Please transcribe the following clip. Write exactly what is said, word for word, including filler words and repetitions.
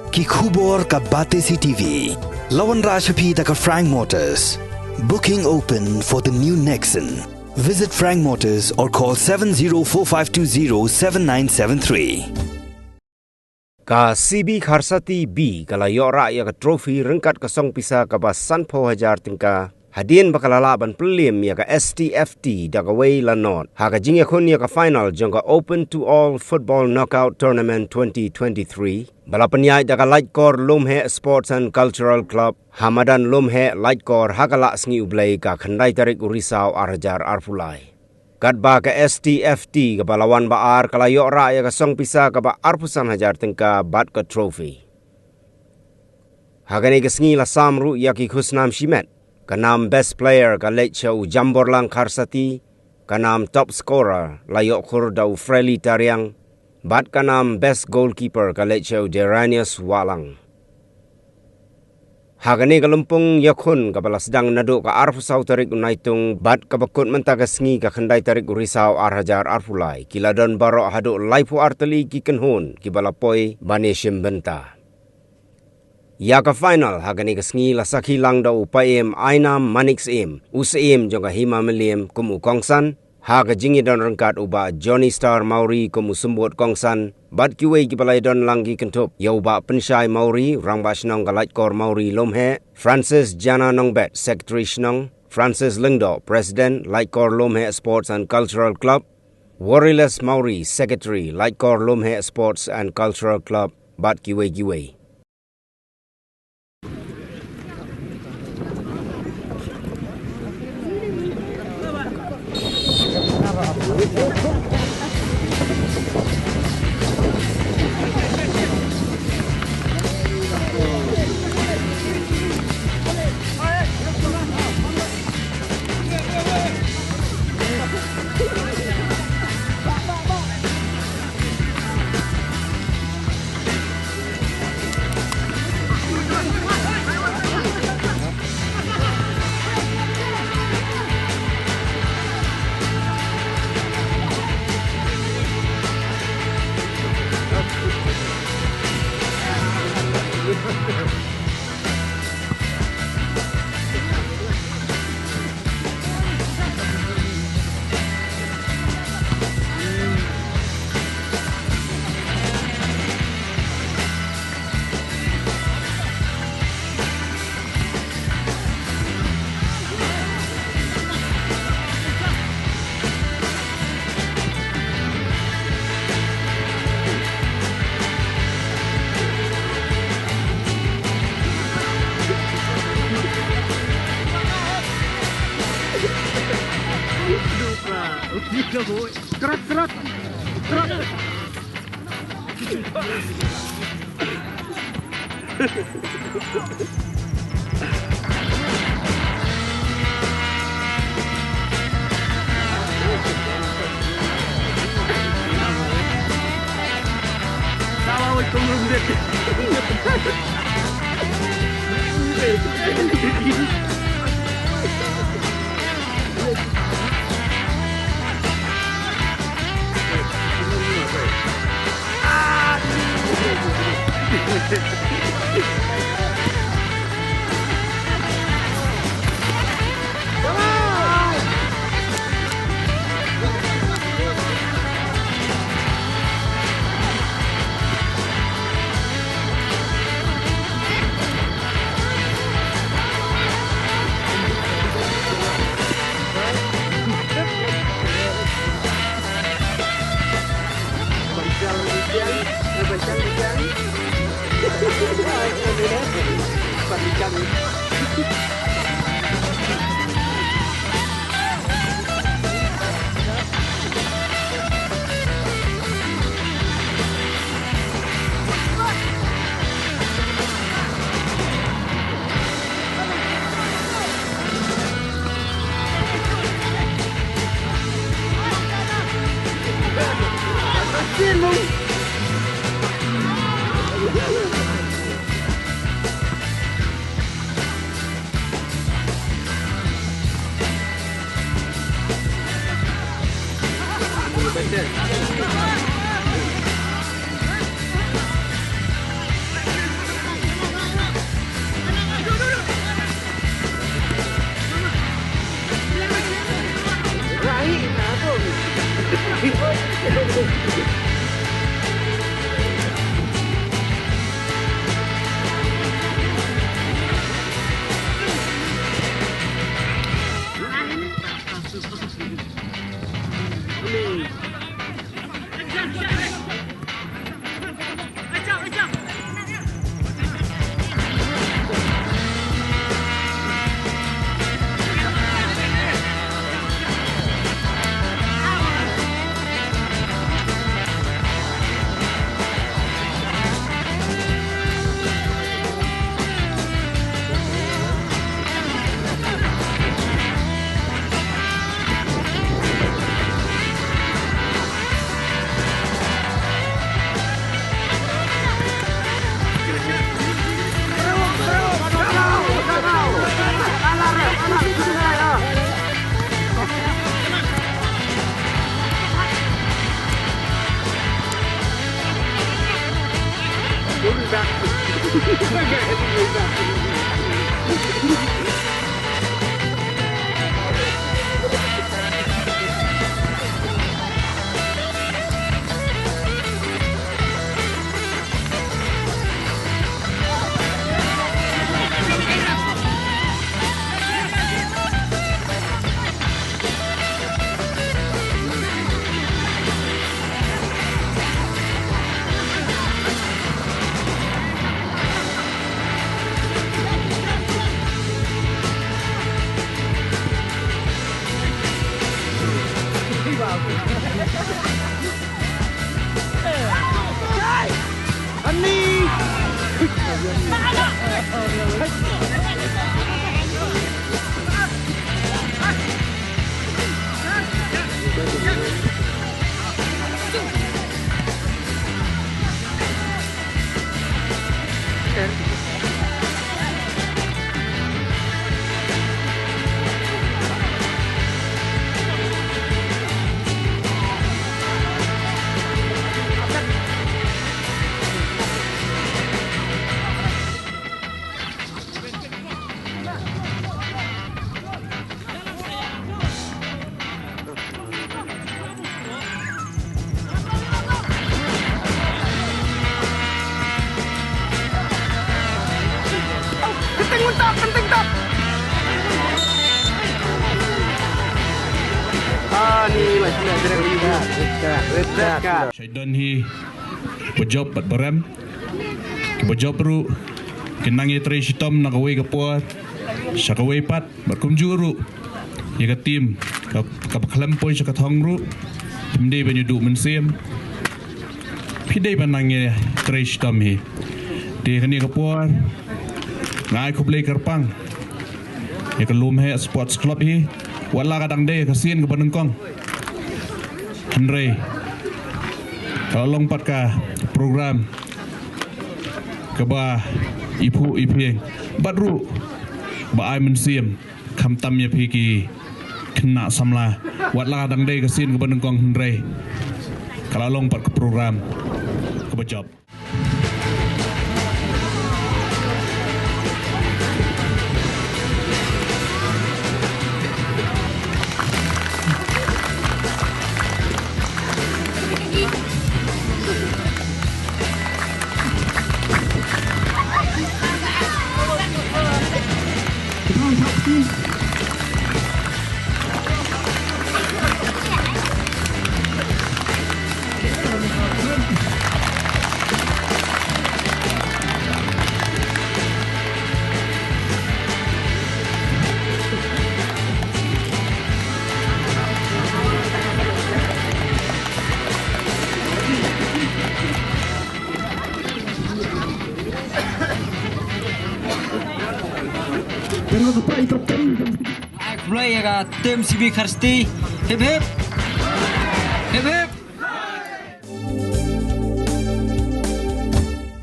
Ki khubor ka Batesi T V. La wanrah sha phi da ka Frank Motors. Booking open for the new Nexon. Visit Frank Motors or call seven zero four five two zero seven nine seven three. Ka C B Kharsati B ka la ïoh rah ïa ka trophy ryngkat ka song pisa kaba sanphew hajar tyngka, hadien ba ka la lah ban pynliem ïa ka S T F T da kawei la nod ha ka jingïakhun ïa ka final jong ka Open to All Football Knockout Tournament twenty twenty-three, ba la pynïaid da ka Laitkor Lumheh Sports and Cultural Club ha madan Lumheh, Laitkor, ha ka Lahsngi U Blei, ka khyndai tarik u Risaw ar hajar arphew lai. Katba ka S T F T kaba la wan ba ar ka la ïoh rah ïa ka song pisa kaba arphew san hajar tyngka bad ka trophy. Ha kane ka sngi la sam ruh ïa ki khusnam shimet. Ka nam Best Player ka leit sha u Jamborlang Kharsati, ka nam Top Scorer la ïoh khur da u Frely Tariang, bad ka nam Best Goalkeeper ka leit sha u Deranius Wahlang. Ha kane ka lympung ïakhun kaba la sdang naduh ka arphew saw tarik u Naitung bad kaba kut mynta ka sngi ka khyndai tarik u Risaw ar hajar arphew lai, ki la don baroh haduh laiphew ar tylli ki kynhun kiba la poi ban ïashim bynta. Ïa ka final ha kane ka sngi la sakhi lang da u paiem Ainam Manik Syiem, u syiem jong ka Hima Mylliem, kum u kongsan, ha ka jingïadon ryngkat u Bah Johnny Star Mawrie kum u symbud kongsan, bad kiwei kiba la ïadon lang ki kynthup ïa u Bah Pynshai Mawrie, Rangbah Shnong ka Laitkor Mawrie Lumheh, Francis Jana Nongbet, Secretary Shnong, Francis Lyngdoh, President, Laitkor Lumheh Sports and Cultural Club, Wariles Mawrie, Secretary, Laitkor Lumheh Sports and Cultural Club, bad kiwei kiwei. Kerat, kerat. Kerat. Kenting utak, kenting tak. Ah, ni, masih ada red card. Red card. Shai don hi ba jop bad ba rem. Ki ba jop ruh ki nang ïatrei shitom na kawei ka por sha kawei pat. Bad kumjuh ruh ïa ka team ka, kaba khlem poi sha ka thong ruh, phim dei ban ïa duh mynsiem, phi dei ban nang ïatrei shitom hi. Te kane ka por nga ai khublei kyrpang ïa ka Lumheh Sports Club hi, wat la ka dang dei ka sien kaba nyngkong, hynrei ka la long pat ka program kaba iphuh iphieng bad ruh ba ai mynsiem, khamtam ïa phi ki khynnah samla. Wat la dang dei ka sien kaba nyngkong hynrei ka la long pat ka program kaba jop. Ai khublei ïa ka team C B Kharshiti. Hip hip. Hip hip.